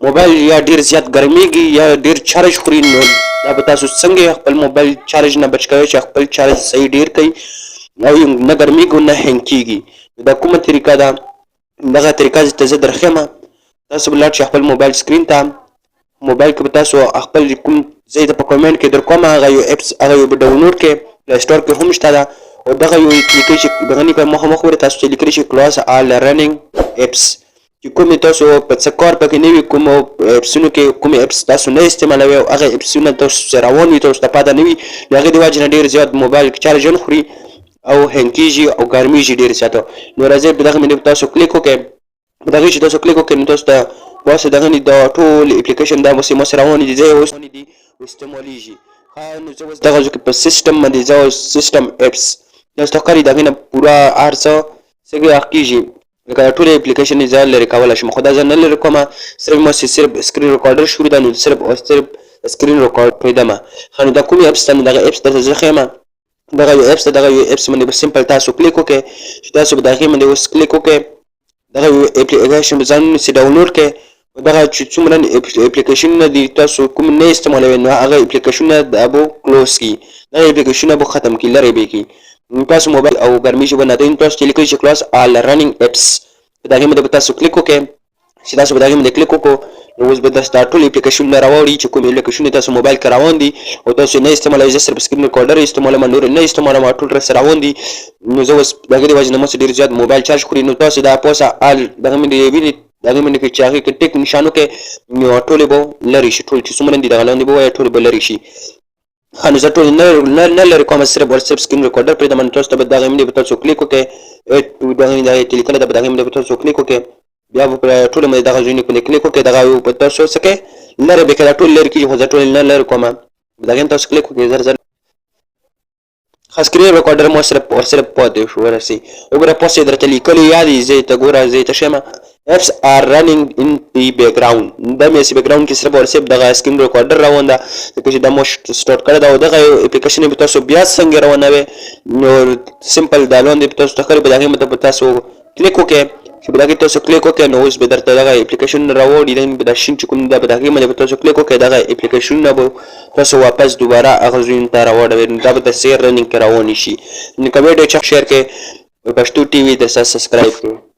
موبایل یا ډیر زیات ګرمیږي یا ډیر چارج خوري. نو دا به تاسو څنګه خپل موبایل چارج نه بچ کوئ چې خپل چارج صحیح ډیر کوي او نه ګرمیږي او نه hang کیږي؟ دا کومه طریقه ده؟ دغه طریقه ته زه درښیم. تاسو به لاړ شئ خپل موبایل screen ته. موبایل کې به تاسو خپل کوم ځای ته په comment کې در کوم هغه یو apps، هغه یو به download کې، Play Store کې هم شته ده. او دغه یو لیکل چې دغه نه په مخامخ وره تاسو ته لیکل شي close all running apps، چې کوم تاسو په څه کار پکې نه وي، کوم اپسونو کې کوم apps تاسو نه استعمالوي او هغه اپسونه تاسو روان وي، تاسو ته پته نه وي. د هغې د وجې نه ډېر زیات موبایل چارج هم خوري او hang کیږي او ګرمیږي ډېر زیات. نو راځئ، په دغه باندې تاسو کلیک وکړئ. په دغه چې تاسو کلیک وکړئ، نو تاسو ته پاسه دغه دا ټول اپلیکیشن دا اوس مو روان دي، ځای اوس دي استعمالیږي. ها، نو زه اوس دغه ځکه په سیستم باندې زه اوس system apps تاسو ته ښکاري، دغه نه پوره هر څه څنګه کیږي، لکه ټول اپلیکیشن زه لرې کولی شم، خو دا زه نه لرې کوم. صرف مو صرف screen recorder شروع ده، نو صرف او صرف screen record پرېږدم. ښه، نو دا کوم apps ته؟ نو دغه apps درته زه ښیم. دغه یو apps ته، دغه یو apps باندې به simple تاسو کلیک وکړئ. چې تاسو به د هغې باندې اوس کلیک وکړئ، دغه یو اپلیکیشن به ځان سي download کړئ. دغه چې څومره اپلیکیشنونه دي، تاسو کوم نه استعمالوئ، نو هغه اپلیکیشنونه دا به close کړي، دغه اپلیکیشنونه به ختم کړي، لرې به کړي تاسو موبایل او ګرمیږي به نه. تاسو چې لیکل چې close all running apps، په دغه باندې به تاسو کلیک وکړئ. چې تاسو په دغه باندې کلیک وکړو، نو اوس به تاسو دا ټول اپلیکیشنونه راوړي چې کوم اپلیکیشنونه تاسو موبایل کې روان دي او تاسو نه استعمالوئ. زه صرف screen recorder استعمالوم، نور نه استعمالوم، ټول راسره روان دي. نو زه اوس د هغې د وجې نه مو ډېر زیات موبایل چارج خوري. نو تاسو دا پوسه all دغه باندې وینئ، دغه باندې چې هغې کې ټیک نشان وکړئ، نو ټولې به لرې شي. ټول چې څومره دي، دغه لاندې به وایي، ټول به لرې شي. ښه، نو زه ټول نه لرې کوم، صرف او صرف screen recorder پرېږدم. نو تاسو ته به دغه باندې به تاسو کلیک وکړئ. Add to دغه دغه لیکل ده، په دغه باندې به تاسو کلیک وکړئ. بیا به په ټولو باندې دغه ځایونو باندې کلیک وکړئ. دغه یو په تاسو څه کوئ، لرې به کړئ. دا ټول لرې کېږي، خو زه ټول نه لرې کوم. دغه تاسو کلیک وکړئ زر زر. Screen recorder مو صرف او صرف پاتې شو. ورسي وګوره، پوسې درته لیکلي یادي زه ته ګوره، زه ته شمه apps are running in the background. دا مې سي background کې صرف او صرف دغه screen recorder روان ده، ځکه چې دا مو سٹارټ کړی دا. او دغه اپلیکیشن به تاسو بیا څنګه روانوي؟ نو simple دا لاندې به تاسو ته په دغه مطلب تاسو کلیک وکړئ. چې په دغه تاسو کلیک وکړئ، نو اوس به درته دغه اپلیکیشن راوړي. دا به د شین چې کوم ده، په دغه باندې به تاسو کلیک وکړئ. دغه اپلیکیشن به تاسو واپس دوباره هغه ځایونو ته راوړوي. نو دا به د سیر running کې روان شي. نو که ویډیو چا share کړئ، پښتو ټي وي د subscribe کړئ.